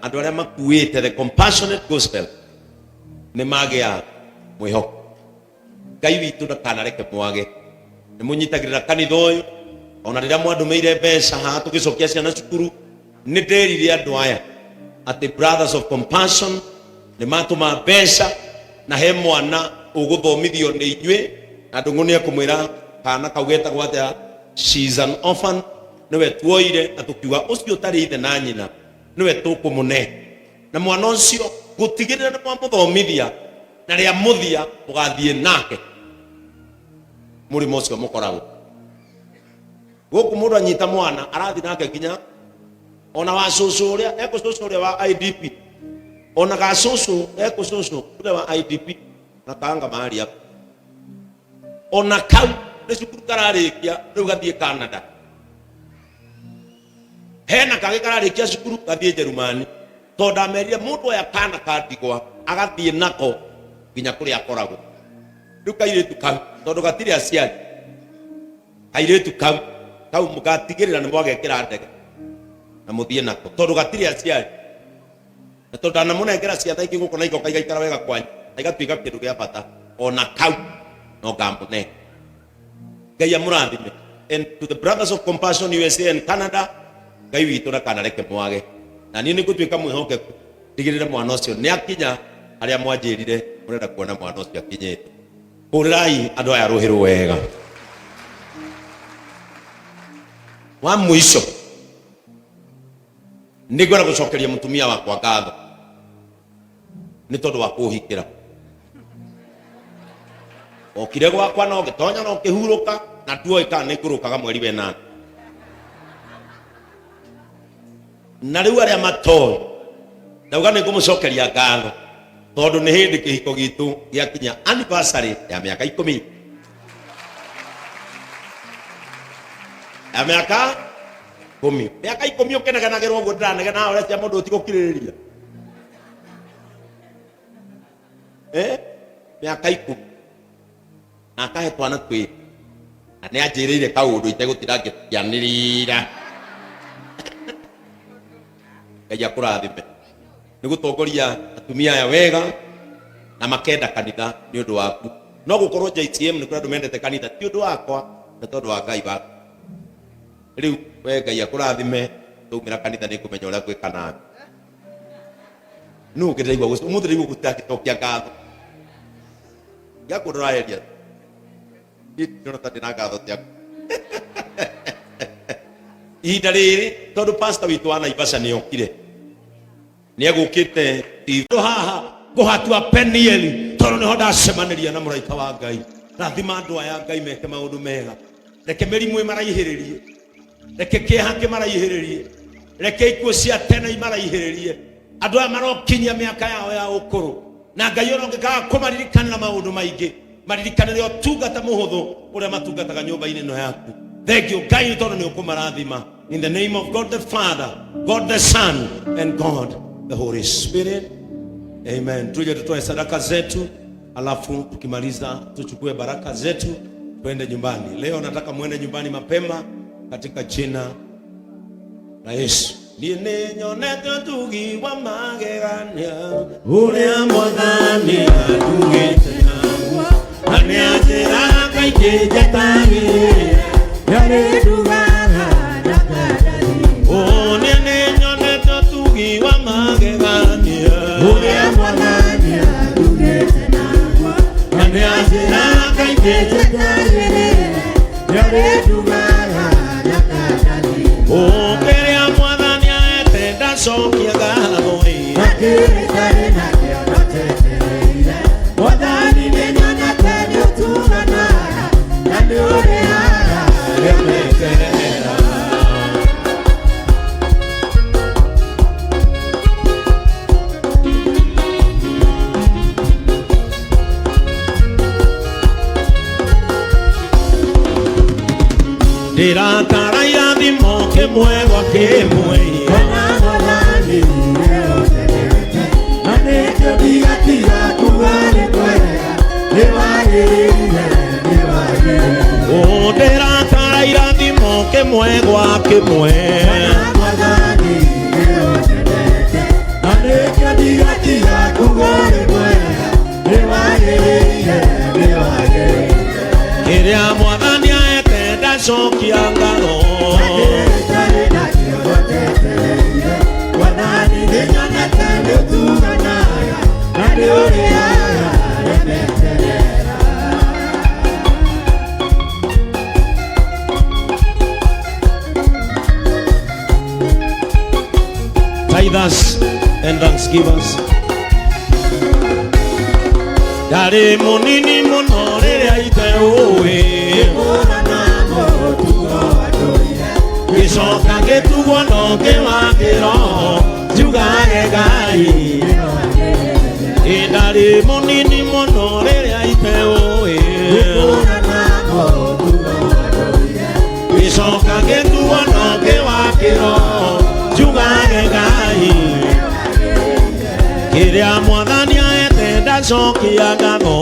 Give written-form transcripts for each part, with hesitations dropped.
Andũ arĩa makuĩte the compassionate gospel nĩ magĩa mwĩhoko. Ngai witũ ndakanareke mwage. Nĩ mũnyitagĩrĩra kanitha ũyũ, ona rĩrĩa mwandũmĩire mbeca haha tũgĩcokia ciana cukuru, nĩ nderire andũ aya atĩ Brothers of Compassion nĩ matũma mbeca na he mwana ũgũthomithio nĩ inyuĩ, na Ndũng'ũ nĩ ekũmwĩra kana kau getagwo atĩa, she is an orphan, nĩwe tuoire na tũkiuga ũcio ũtarĩ ithe na nyina nĩwe tũkũmũne, na mwana ũcio gũtigĩrĩra nĩ mwamũthomithia, na rĩa mũthia mũgathiĩ nake mũrĩmo ũcio mũkoragwo gũkũ. Mũndũ anyita mwana arathiĩ nake nginya ona wa cũcũ ũrĩa ekũ cũcũ ũrĩa wa IDP, ona ga cũcũ ekũ cũcũ ũrĩa wa IDP na kaanga mahali hapo, ona kau nĩ cukuru kararĩkia rĩu gathiĩ Canada, hena kangĩ kararĩkia cukuru gathiĩ Jerumani, tondũ ndamerire mũndũ oya kana ka ndigwa agathiĩ nako nginya kũrĩa akoragwo. Rĩu kairĩtu kau, tondũ gatirĩ aciari, kairĩtu kau kau mũgatigĩrĩra nĩ mwagekĩra ndege na mũthiĩ nako, tondũ gatirĩ aciari, na tondũ ndanamũnengera ciana ingĩ gũkũ na igoka igaikara wega kwanyu na igatuĩka kĩndũ gĩa bata, ona kau no ngamũne. Ngai amũrathime. And to the Brothers of Compassion USA and Canada, Ngai witũ ndakanareke mwage, na niĩ nĩ ngũtuĩka mwĩhokeku ndigĩrĩre mwana ũcio nĩ akinya harĩa mwanjĩrire mũrenda kuona mwana ũcio akinyĩte. Hũrĩrai andũ aya rũhĩ rwega. Wa mũico, nĩ ngwenda gũcokeria mũtumia wakwa ngatho nĩ tondũ wa kũhikĩra. Okire gwakwa no ngĩtonya no ngĩhurũka, na nduoĩ kana nĩ ngũrũkaga mweri wa ĩnana. Na rĩu arĩa matoĩ, ndauga nĩ ngũmũcokeria ngatho tondũ nĩ hĩndĩ kĩhiko gitũ gĩakinya anniversary ya mĩaka 10, ya mĩaka 10, mĩaka 10 ũkĩnegenagĩrwo ũguo ndĩranegena ũrĩa cia mũndũ ũtigũkirĩrĩria. Eh, mĩaka 10 na akahe twana twĩrĩ, na nĩ anjĩrĩire kaũndũ itegũtinda ngĩanĩrĩra. Ngai akũrathime nĩ gũtongoria atumia aya wega na makenda kanitha nĩ ũndũ waku. No gũkorwo JTM nĩ kũrĩ andũ mendete kanitha ti ũndũ wakwa, nĩ tondũ wa Ngai waku. Rĩu we Ngai akũrathime, twaumĩra kanitha nĩ ngũmenya ũrĩa ngwĩka nawe. Nũ ũngĩ ndĩraigua ũmũthĩ ndĩraigua gũtangĩcokia ngatho gĩa kũndora area niĩ ndĩrona ta ndĩna ngatho ciaku ihinda rĩrĩ, tondũ pastor witũ wa Naivasha nĩ okire, nĩ egũkĩte itho haha ngũhatua Penieli, tondũ nĩho ndacemanĩria na mũraika wa Ngai. Rathima andũ aya Ngai, meke maũndũ mega, reke mĩrimũ ĩmaraihĩrĩrie, reke kĩeha kĩmaraihĩrĩrie, reke ikuũ cia tene imaraihĩrĩrie. Andũ aya marokinyia mĩaka yao ya ũkũrũ, na Ngai ona ũngĩkaga kũmaririkanĩra maũndũ maingĩ, maririkanĩre ũtungata mũhũthũ ũrĩa matungataga nyũmba-inĩ ĩno yaku. Thengiũ Ngai nĩ tondũ nĩ ũkũmarathima. In the name of God the Father, God the Son and God the Holy Spirit, amen. Tuje tutoe sadaka zetu, alafu tukimaliza tuchukue baraka zetu twende nyumbani. Leo nataka mwende nyumbani mapema katika jina la Yesu. Niĩ nĩ nyonete ũtugi wa magegania ũrĩa Mwathani andugĩte naguo, na nĩ anjĩraga kaingĩ njetagĩrĩre. Nĩarĩndugaga na kandari. Oh, niĩ nĩ nyonete ũtugi wa magegania ũrĩa Mwathani andugĩte naguo, na nĩ anjĩraga kaingĩ njetagĩrĩre. Nĩarĩndugaga na kandari. Oh, kĩrĩa Mwathani ahete ndacokia ngatho ĩ. Akĩrĩtarĩ nakĩo notetereire. Mwathani nĩnyonete nĩũtuganaga na nĩũrĩhaga arĩa meterera. Ndĩratara irathimo kĩmwe gwa kĩmwe. Ona Mwathani nĩũnyendete, na nĩkĩo ndigatiga kuuga nĩ mwega, nĩwagĩrĩire, nĩwagĩrĩire. Oh, ndĩratara irathimo kĩmwe gwa kĩmwe. Ona Mwathani nĩũnyendete, Ndacokia ngatho. Itarĩ nakĩo njetereire, Mwathani nĩnyonete nĩũtuganaga, na nĩũrĩaga arĩa meterera. Tithers and thanksgivers. Ndarĩ mũnini mũno rĩrĩa iteũĩ. Kũrana mũtugo wa ndũire, Gĩcoka ngĩtugwo no ngĩwa kĩroho njugage Ngai. nĩwagĩrĩire. Ĩ ndarĩ mũnini mũno rĩrĩa iteũĩ. Kũrana mũtugo wa ndũire, Gĩcoka ngĩtugwo no ngĩwa kĩroho njugage Ngai. Kĩrĩa mwathani ahete ndacokia ngatho.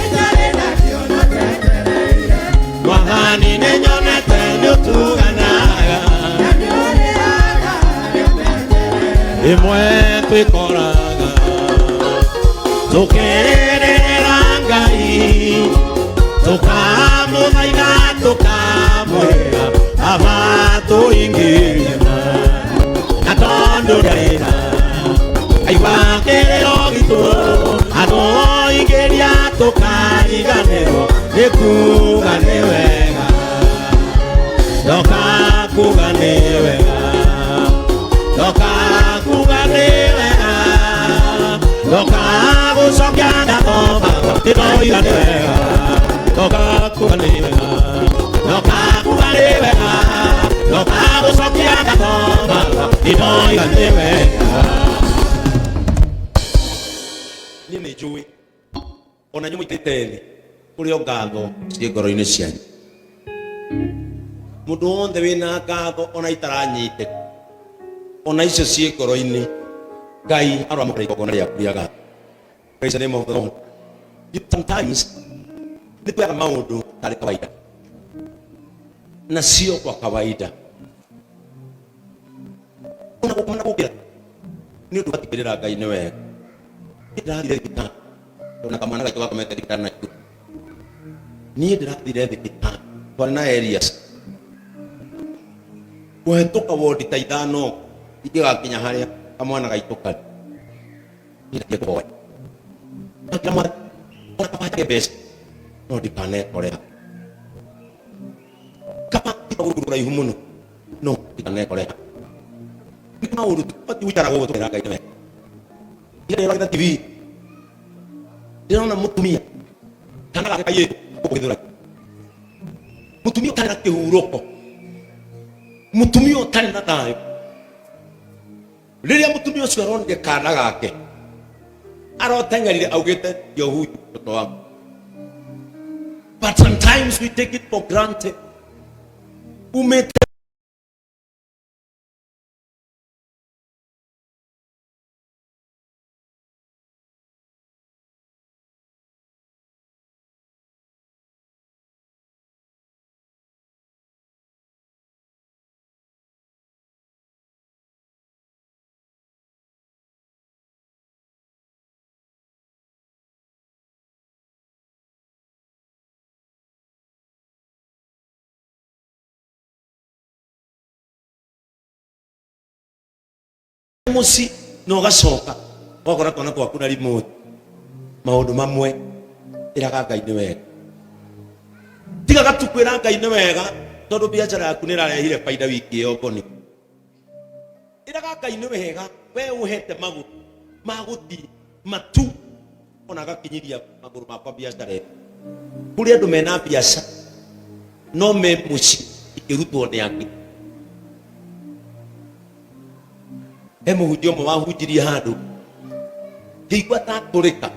Itarĩ nakĩo no njetereire, Mwathani nĩnyonete nĩũtuganaga. na nĩũrĩaga arĩa meterera. Ĩmwe twĩkoraga tũkĩrĩrĩra Ngai, tũkamũthaitha tũkamwĩra aba tũingĩrie ma, na tondũ ndarĩ tha aigua kĩrĩro gitũ atũingĩria tũkariganĩrwo nĩ kuga nĩ wega, ndoka kuga nĩ wega, ndoka kuga nĩ wega, ndoka gũcokia ngatho baba ndĩroiga nĩ wega, ndoka kuga nĩ wega, ndoka kuga nĩ wega, ndoka gũcokia ngatho baba ndĩroiga nĩ wega. Niĩ nĩ njũĩ ona inyuĩ mũitĩte thĩ kũrĩ o ngatho ciĩ ngoro-inĩ cianyu. Mũndũ wothe wĩna ngatho ona itaranyitĩka, ona icio ciĩ ngoro-inĩ, Ngai aroamũkĩra igongona rĩaku rĩa ngatho. Praise the name of the Lord. Sometimes nĩ tuoyaga maũndũ tarĩ kawaida na sio kwa kawaida. Ona gũkoma na gũkĩra nĩ ũndũ ũbatiĩ kwĩrĩra Ngai nĩ wega. Ndĩrathire thibitarĩ ona kamwana gaitũ gakomete thibitarĩ na cukuru. Niĩ ndĩrathire thibitarĩ twarĩ na Elias kũhetũka wondi ta ithano ingĩgakinya harĩa kamwana gaitũ karĩ. Niĩ ndathiĩ kũhoya. Ndakĩra mwathani, ona kaba njage mbeca no ndikanekore. Kaba kũraihu mũno no ndikanekore. Nĩ maũndũ tũbatiĩ gũikara gũkũ tũkera Ngai nĩ wega. Ndĩrona TV, ndĩrona mũtumia kana gake kairĩtu gũkũ Gĩthũrai, mũtumia ũtarĩ na kĩhurũko, mũtumia ũtarĩ na thayũ. Rĩrĩa mũtumia ũcio aronire kana gake aroteng'erire augĩte ndio huyu mtoto wangu. But sometimes we take it for granted. Umĩte mũciĩ na ũgacoka ũgakora twana twaku na remote. Maũndũ mamwe ĩraga Ngai nĩ wega, tigaga tu kwĩra Ngai nĩ wega tondũ biacara yaku nĩ ĩrarehire baida wiki ĩyo ngoni. Ĩraga Ngai nĩ wega we ũhete magũrũ ma gũthiĩ matu ona agakinyiria magũrũ makwa biacara ĩyo. Kũrĩ andũ mena biacara no me mũciĩ ikĩrutwo nĩ angĩ. He mũhunjia ũmwe wahunjirie handũ ngĩigua ta atũrĩka,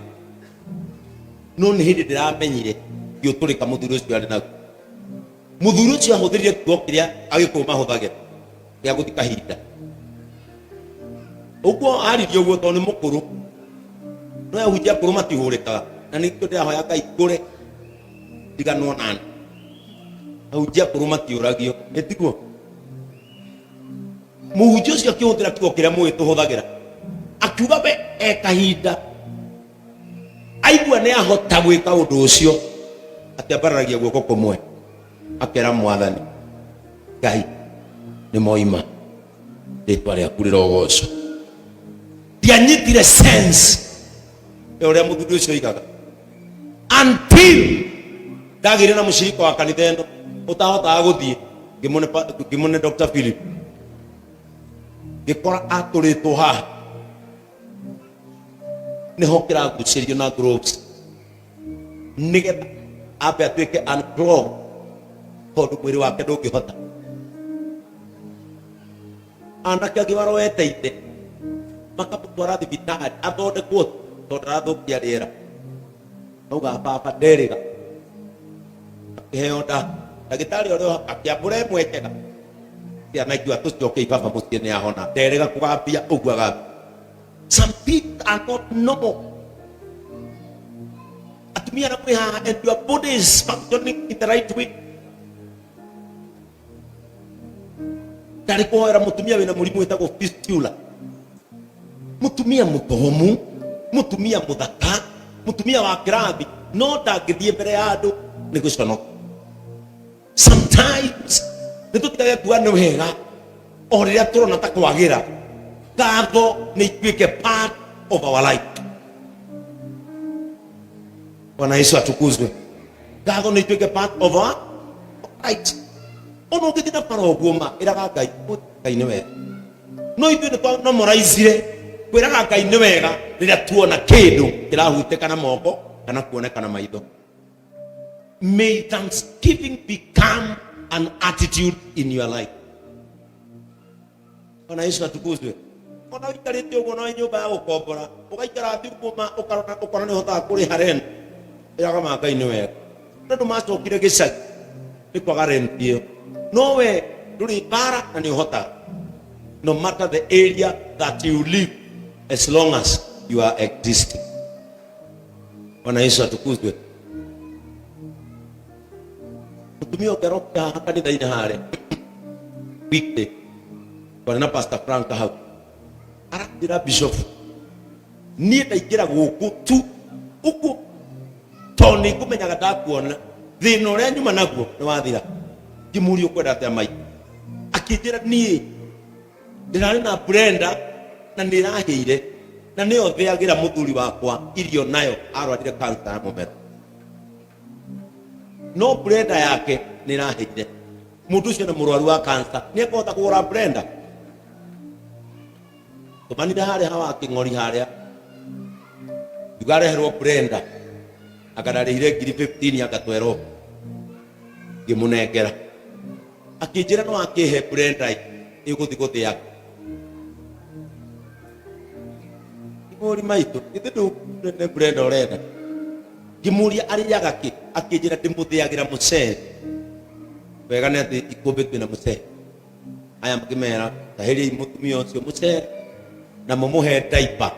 no nĩ hĩndĩ ndĩramenyire ngĩũtũrĩka mũthuri ũcio arĩ naguo. Mũthuri ũcio ahũthĩrire kiugo kĩrĩa Agĩkũyũ mahũthagĩra gĩa gũthiĩ kahinda. Ũguo aririe ũguo tondũ nĩ mũkũrũ, no ahunjia akũrũ matihũrĩkaga, na nĩkĩo ndĩrahoya Ngai ngũre ndiganwo nani. Ahunjia akũrũ matiũragio, ĩtiguo? Mũhunjia ũcio akĩhũthĩra kiugo kĩrĩa mũĩ tũhũthagĩra, akiuga we e kahinda aigua nĩ ahota gwĩka ũndũ ũcio, atiambararagia guoko kũmwe. Akera Mwathani Ngai nĩ moima, rĩtwa rĩaku rĩrogocwo. Ndianyitire sense ya ũrĩa mũthuri ũcio oigaga until ndagĩire na mũcirika wa kanitha ĩno ũtahotaga gũthiĩ, ngĩmũne Dr. Philip, ngĩkora atũrĩtwo haha nĩho kĩragucĩrio na gloves nĩgetha ambe atuĩke unclog, tondũ mwĩrĩ wake ndũngĩhota. Anake angĩ maroete ithe makamũtwara thibitarĩ athondekwo tondũ arathũkia rĩera. Auga baba nderĩga, akĩheo nda ndagĩtarĩ ũrĩa akĩambũra ĩmwe njega, ciana ikiuga tũcokei baba mũciĩ nĩ ahona, nderĩga kũgambia ũguo agambia. Some people are not normal. Atumia arĩa mwĩ haha and your body is functioning in the right way, ndarĩ kũhoera mũtumia wĩna mũrimũ wĩtagwo fistula, mũtumia mũthomu, mũtumia mũthaka, mũtumia wa kĩrathi, no ndangĩthiĩ mbere ya andũ nĩ gũconoka. Sometimes nĩ tũtigage kuga nĩ wega o rĩrĩa tũrona ta kwagĩra. Ngatho nĩ ituĩke part of our life. Bwana Yesu atukuzwe. Ngatho nĩ ituĩke part of our right. Ona ũngĩthiĩ na bara ũguo ma ĩraga Ngai, Ngai nĩ wega. No ithuĩ nĩ twanomoricire kwĩraga Ngai nĩ wega rĩrĩa tuona kĩndũ kĩrahutĩka na moko kana kuoneka na maitho. May thanksgiving become an attitude in your life. Bwana Yesu atukuzwe. Ona ũikarĩte ũguo no nyũmba ya gũkombora, ũgaikara thĩ ũguo ma ũkarona ũkona nĩ ũhotaga kũrĩha rent, ĩraga ma Ngai nĩ wega. Andũ macokire gĩcagi nĩ kwaga rent ĩyo, no we ndũrĩ mbara na nĩ ũhotaga, no matter the area that you live, as long as you are existing. Bwana Yesu atukuzwe. Mutumia ũngĩ aroka haha kanitha-inĩ harĩa weekday, twarĩ na Pastor Frank hau, aranjĩra, "Bishop, niĩ ndaingĩra gũkũ tu ũguo tondũ nĩ ngũmenyaga ndakuona thĩna ũrĩa nyuma naguo nĩ wathira." Ngĩmũria, "Ũkwenda atĩa maitũ?" Akĩnjĩra, "Niĩ ndĩrarĩ na blender na nĩ ĩrahĩire na nĩyo thĩagĩra mũthuri wakwa irio nayo, arwarire cancer ya mũmero, no blender yake nĩ ĩrahĩire." Mũndũ ũcio nĩ mũrwaru wa cancer, nĩ ekũhota kũgũra blender? Tũmanire harĩa hawa kĩng'ori harĩa, ngiuga areherwo blender, anga ndarĩhire ngiri 15 anga 12, ngĩmũnengera. Akĩnjĩra, "No akĩhe blender ĩgũthiĩ gũthĩa?" Ngĩmũri, "Maitũ, githĩ ndũ nĩ blender ũrenda?" Ngĩmũria arĩaga kĩ, akĩnjĩra, "Ndĩmũthĩagĩra mũcere." Wega nĩ atĩ ikũmbĩ twĩna mũcere. Aya ngĩmera, "Tahĩriai mũtumia ũcio mũcere na mũmũhe ndaipa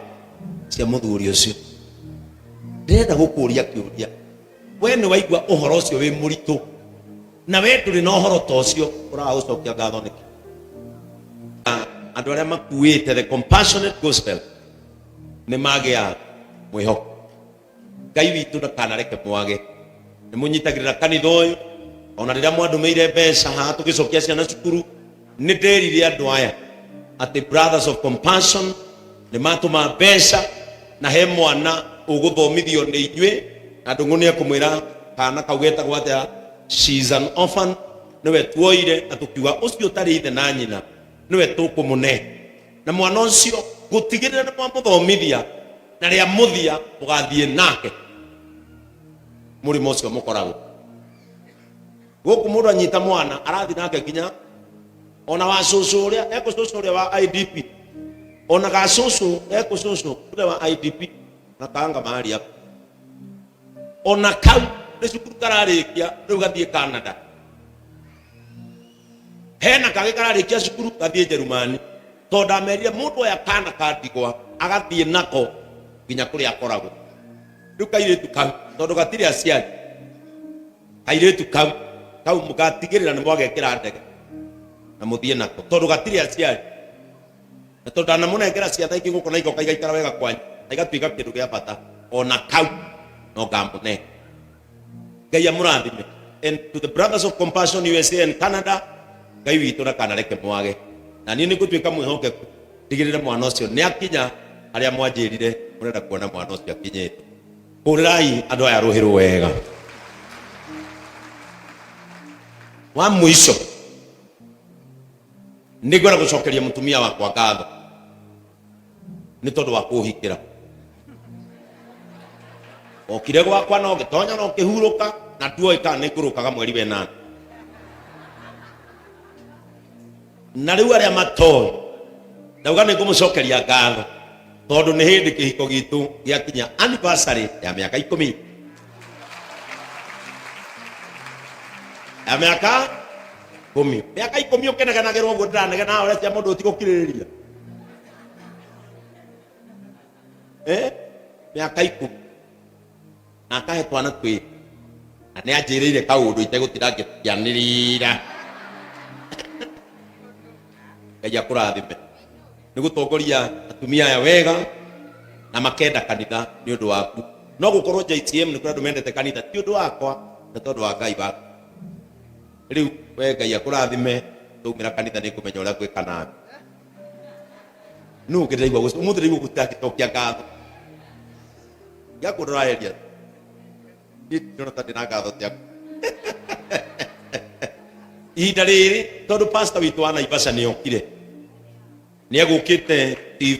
cia mũthuri ũcio." Ndĩrenda gũkũria kĩũria, we nĩ waigua ũhoro ũcio wĩ mũritũ na we ndũrĩ na ũhoro ta ũcio, ũraga gũcokia ngatho nĩkĩ? Andũ arĩa makuĩte the compassionate gospel nĩ magĩa mwĩhoko. Ngai witũ ndakanareke mwage. Nĩ mũnyitagĩrĩra kanitha ũyũ, ona rĩrĩa mwandũmĩire mbeca haha tũgĩcokia ciana cukuru, nĩ nderire andũ aya atĩ Brothers of Compassion nĩ matũma mbeca na he mwana ũgũthomithio nĩ inyuĩ, na ndũng'ũ nĩ ekũmwĩra kana kau getagwo atĩa. She is an orphan, nĩwe tuoire na tũkiuga ũcio ũtarĩ ithe na nyina nĩwe tũkũmũne, na mwana ũcio gũtigĩrĩra nĩ mwamũthomithia, na rĩa mũthia mũgathiĩ nake mũrĩmo ũcio mũkoragwo gũkũ. Mũndũ anyita mwana arathiĩ nake nginya ona wa cũcũ ũrĩa ekũ cũcũ ũrĩa wa IDP, ona ga cũcũ ekũ cũcũ ũrĩa wa IDP na kanga mahali hapo, ona kau nĩ cukuru kararĩkia rĩu gathiĩ Canada, hena kangĩ kararĩkia cukuru gathiĩ Jerumani, tondũ ndamerire mũndũ oya kana ka ndigwa agathiĩ nako nginya kũrĩa akoragwo. Rĩu kairĩtu kau, tondũ gatirĩ aciari, kairĩtu kau kau mũgatigĩrĩra nĩ mwagekĩra ndege na mũthiĩ nako, tondũ gatirĩ aciari, na tondũ ndanamũnengera ciana ingĩ gũkũ na igoka igaikara wega kwanyu na igatuĩka kĩndũ gĩa bata, ona kau no ngamũne. Ngai amũrathime. And to the Brothers of Compassion USA and Canada, Ngai witũ ndakanareke mwage. Na niĩ nĩ ngũtuĩka mwĩhokeku ndigĩrĩre mwana ũcio nĩ akinya harĩa mwanjĩrire mũrenda kuona mwana ũcio akinyĩte. Hũrĩrai andũ aya rũhĩ rwega. Wa mũico nĩ ngwenda gũcokeria mũtumia wakwa ngatho nĩ tondũ wa kũhikĩra. Okire gwakwa no ngĩtonya no ngĩhurũka na nduoĩ kana nĩ ngũrũkaga mweri wa ĩnana. Na rĩu arĩa matoĩ ndauga nĩ ngũmũcokeria ngatho tondũ nĩ hĩndĩ kĩhiko gitũ gĩakinya anniversary ya mĩaka 10. Ya mĩaka 10. Mĩaka 10 ũkĩnegenagĩrwo ũguo ndĩranegena ũrĩa cia mũndũ ũtigũkirĩrĩria. Mĩaka 10. Na akahe twana twĩrĩ. Na nĩ anjĩrĩire kaũndũ itegũtinda ngĩanĩrĩra. Ngai akũrathime. Nĩ gũtongoria atumia aya wega na makenda kanitha nĩ ũndũ waku. No gũkorwo JTM nĩ kũrĩ andũ mendete kanitha ti ũndũ wakwa, nĩ tondũ wa Ngai waku. Rĩu we Ngai akũrathime, twaumĩra kanitha nĩ ngũmenya ũrĩa ngwĩka nawe. Nũ ũngĩ ndĩraigua ũmũthĩ ndĩraigua gũtangĩcokia ngatho. Ngakũndora Elias. Niĩ ndĩrona ta ndĩna ngatho ciaku. Ihinda rĩrĩ tondũ pastor witũ wa Naivasha nĩ okire. Nĩ egũkĩte TV.